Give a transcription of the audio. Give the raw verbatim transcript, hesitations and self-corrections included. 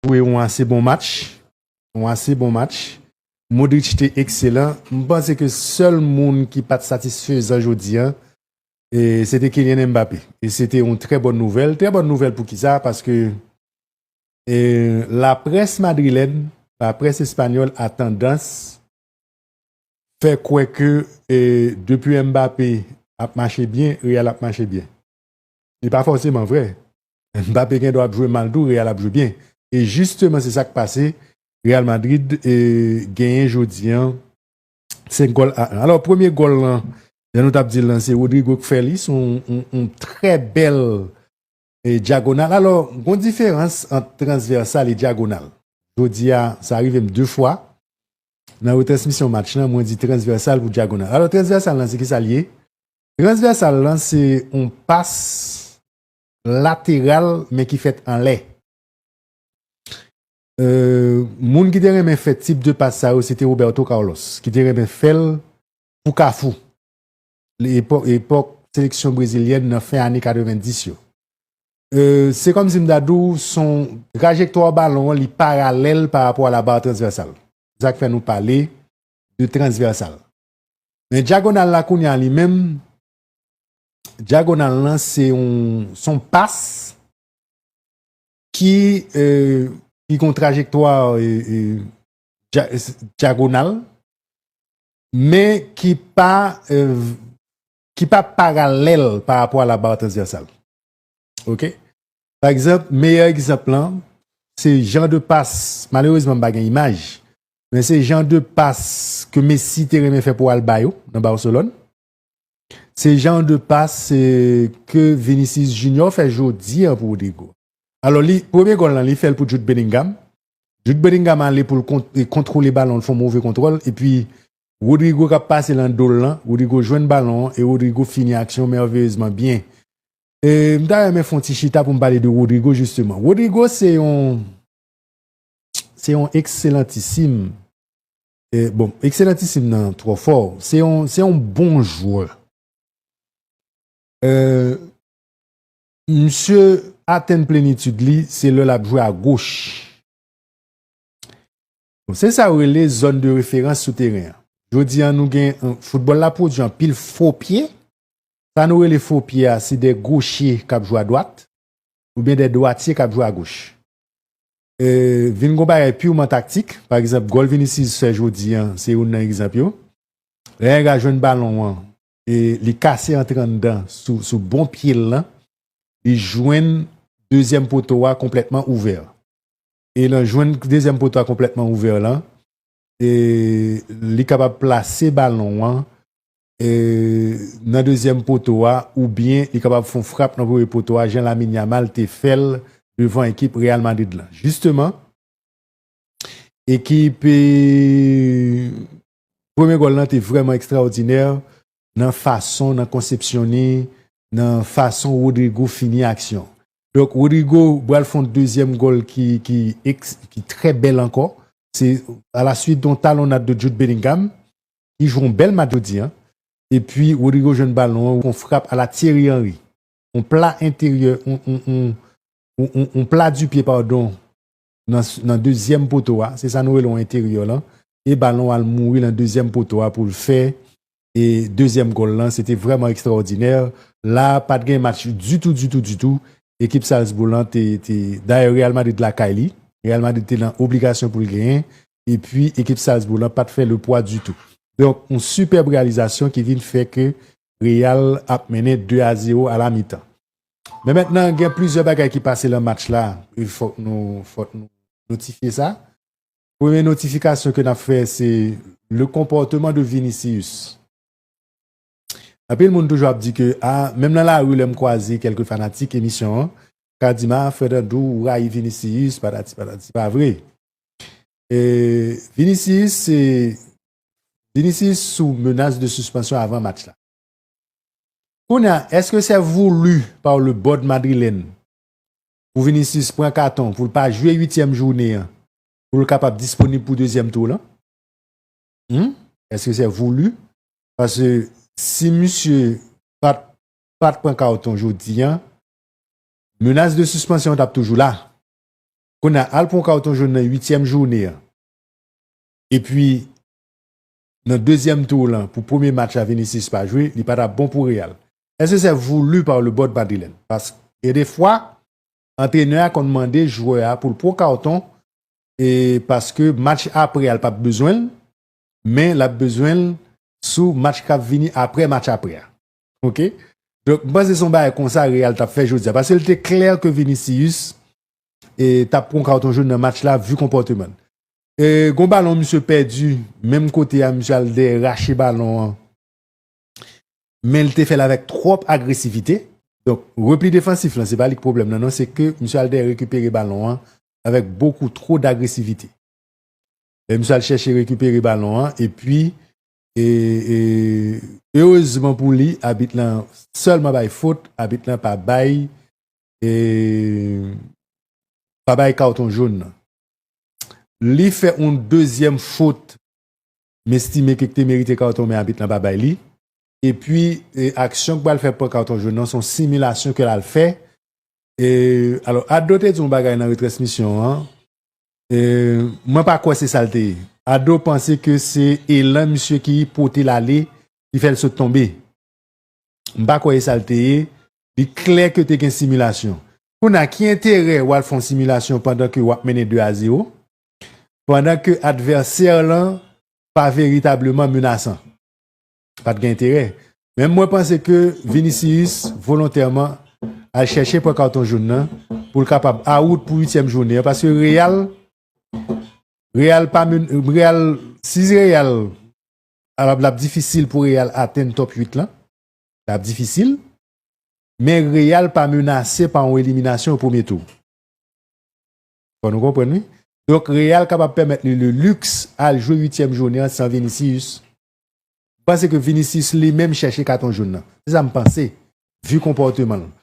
jwe yon ase bon match. Yon ase bon match. Modric te ekselan. M panse ke sèl moun ki pa t satisfezan jodi a, e, se te Kylian Mbappé. E se te yon trè bòn nouvèl. Trè bòn nouvèl pou kisa? Paske, e, laprès madrilèn, laprès espanyòl a tandans fè kwè ke, e, depi Mbappé ap mache byen, Real ap mache byen. Li pa fòseman vrè. Mbappé gen dwa ap jwe mal tou, Real ap jwe byen. E jisteman, se sa k pase. Real Madrid, e, genyen jodi a, senk gòl a en. Alò, premye gòl lan, jan nou t ap di l lan, se Rodrygo k fè li, se yon, yon, yon trè bèl, e, dyagonal. Alò, gon diferans ant transvèsal e dyagonal. Jodi a, sa rive m de fwa. Nan retransmisyon match lan, mwen di transvèsal pou dyagonal. Alò, transvèsal lan, se kisa l ye? Transvèsal lan, se yon pas lateral, men ki fèt anlè. E, moun ki te renmen fè tip de pas sa yo, se te Roberto Carlos, ki te renmen fè l pou Kafou. Epòk, epòk seleksyon brezilyèn nan fen ane katrevenndis yo. E, se kòmsi m ta di w, se yon trajektwa balon an, li paralèl pa rapò a la barre transversale. Se sa k fè nou pale de transvèsal. Men dyagonal la kounye a li menm, dyagonal lan se yon, se yon pas ki, e, ki gen yon trajektwa, e, e, dya-, dyagonal, men ki pa, e, ki pa paralèl pa rapò a la barre transversale. Oke? Pa egzanp, meyè egzanp lan, se jan de pas, malerezman m pa gen imaj, men se jan de pas ke Messi te renmen fè pou Alba yo nan Barcelone. Se jan de pas, e, ke Vinicius Junior fè jodi a pou Rodrygo. Alò, li, premye gòl lan, li fè l pou Jude Bellingham. Jude Bellingham ale pou l kont-, e, kontwole balon, l fè yon move kontwòl, epi Rodrygo k ap pase lan do l lan, Rodrygo jwenn balon an, e Rodrygo fini aksyon mèveyezman byen. E, m ta renmen fè yon ti chita pou m pale de Rodrygo, jisteman. Rodrygo se yon, se yon ekselantisim, e, bon, ekselantisim nan twò fò. Se yon, se yon bon jwè. E, misye atenn plenitid li, se lè l ap jwe a goch. Bon, se sa yo rele zòn de referans sou teren an. Jodi a, nou gen, e, foutbòl la pwodui anpil fo pye. Sa nou rele fo pye a, se de gochye k ap jwe a dwat, oubyen de dwatye k ap jwe a goch. E, vin gon bagay piman taktik. Pa egzanp, gòl Vinicius fè jodi a, se youn nan egzanp yo. Lè nèg la jwenn balon an, e, li kase antre anndan sou, sou bon pye l lan, li jwenn dezyèm poto a konplètman ouvè. E nan jwenn dezyèm poto a konplètman ouvè lan, e, li kapab plase balon an, e, nan dezyèm poto a, oubyen li kapab fè yon frap nan premye poto a, jan Lamine Yamal te fè l devan ekip Real Madrid lan. Jisteman, ekip, e, premye gòl lan te vrèman ekstraòdinè nan fason, nan konsepsyon ni, nan fason Rodrygo fini aksyon. Donk, Rodrygo pral fè yon dezyèm gòl ki, ki, eks-, ki trè bèl ankò. Se a la suite d'un talonnade de Jude Bellingham, ki jwe yon bèl match jodi a. Epi, Rodrygo jwenn balon an, yon frap a la Thierry Henry. Yon pla enteryè, yon, yon, yon, yon, yon, yon pla di pye, padon, nan, nan dezyèm poto a. Se sa nou rele yon enteryè lan. E balon al mouri nan dezyèm poto a pou l fè e dezyèm gòl lan, se te vrèman ekstraòdinè. La, pa t gen match ditou, ditou, ditou. Ekip Salzbourg lan te, te, dayè Real Madrid lakay li. Real Madrid te nan obligasyon pou l genyen. Epi, ekip Salzbourg lan pa t fè le pwa ditou. Donk, yon sipèb reyalizasyon ki vin fè ke Real ap mennen de a zewo a la mitan. Men mentnan, gen plizyè bagay ki pase lan match la. E fòk nou, fòk nou notifye sa. Premye notifikasyon ke n ap fè, se le comportement de Vinicius. Anpil moun toujou ap di ke, a, menm nan lari, lè m kwaze kèlke fanatik emisyon an, ka di m, a, Fernando, ou rayi Vinicius, patati patati, pa vre. E, Vinicius, se, Vinicius sou menas de sispansyon avan match la. Kounye a, èske se voulu par le board madrilèn pou Vinicius pran katon, pou l pa jwe uityèm jounen an, pou l kapab disponib pou dezyèm tou lan? Hmm? Èske se voulu? Paske si misye pa t, pa t pran katon jodi a, menas de sispansyon t ap toujou la. Kounye a, al pran katon jòn nan uityèm jounen an. Epi, nan dezyèm tou lan, pou premye match la, Vinicius pa jwe, li pa t ap bon pou Real. Est-ce que c'est voulu par le board madrilèn? Paske, gen de fwa, antrenè a konn mande jwè a pou l pran katon, e paske match apre a, l p ap bezwen l, men l ap bezwen l sou match k ap vini apre match apre a. Oke? Donk, m panse se yon bagay konsa Real t ap fè jodi a. Paske l te klè ke Vinicius e, t ap pran katon jòn nan match la, vi konpòteman l. E, gon balon misye pèdi, menm kote a, misye al dèyè rache balon an. Men l te fè l avèk twòp agresivite. Donk, repli defansif lan, se pa li k pwoblèm nan, non, se ke misye al dèyè rekipere balon an avèk bokou two dagresivite. E misye al chèche rekipere balon an, epi, e, e, erezman pou li, abit lan sèlman bay fot, abit lan pa bay, e, pa bay katon jòn nan. Li fè yon dezyèm fot, m estime ke te merite katon, men abit lan pa bay li. Epi, e, aksyon k pral fè pran katon jòn nan, se yon similasyon ke l al fè. E, alò, Ado te di yon bagay nan retransmisyon an. E, mwen pa kwè se sa l te ye. Ado panse ke se elan misye ki pote l ale, ki fè l sot tonbe. M pa kwè e sa l te ye. Li klè ke te gen similasyon. Kounye a, ki enterè w al fè yon similasyon pandan ke w ap mennen de a zewo, pandan ke advèsè lan pa veritableman menasan? Pa t gen enterè. Men mwen panse ke Vinicius volontèman al chèche pran katon jòn nan pou l kapab out pou uityèm jounen an, paske Real, Real pa men, Real, si Real, alò, l ap difisil pou Real atenn top uit lan. L ap difisil. Men Real pa menase pa yon eliminasyon o premye tou. Fò nou konprann, wi. Donk, Real kapab pèmèt li le luxe al jwe uityèm jounen an san Vinicius. M panse ke Vinicius li menm chèche katon jòn nan. Se sa m panse, vi konpòteman l.